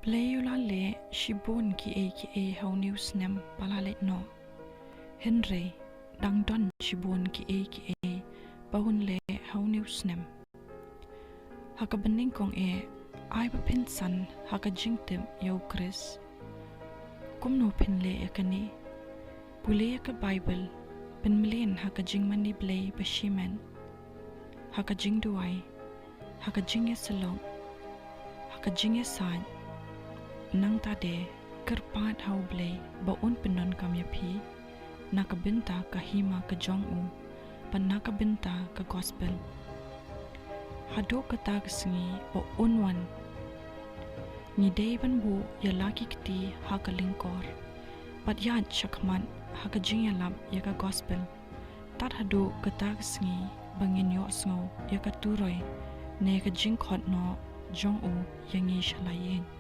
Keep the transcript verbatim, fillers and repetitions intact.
Blei u la leh shibun kiei kiei ha une u snem ba la leit noh. Hynrei dang don shibun kiei kiei ba un leh ha une u snem. Ha kaba nyngkong eh, ai ba phin san ha ka jingtip ïa u Khrist. Kumno phin leh ïa kane? Pule ïa ka Baibl, pynmlien ha ka jingmane Blei ba shimet, ha ka jingduwai, ha ka jingïasyllok, ha ka jingïasaid. Nangta de kyrpad ha u Blei ba un pyndonkam ïa phi na ka bynta ka hima ka jong u bad na ka bynta ka gospel. Haduh kata ka sngi ba un wan, ngi dei ban buh ïa la ki kti ha ka lyngkor bad ïaid shakhmat ha ka jingïalap ïa ka gospel, tad haduh kata ka sngi ba ngin ïohsngew ïa ka turoi ne ka jingkhot noh jong u ïa ngi sha la ïing.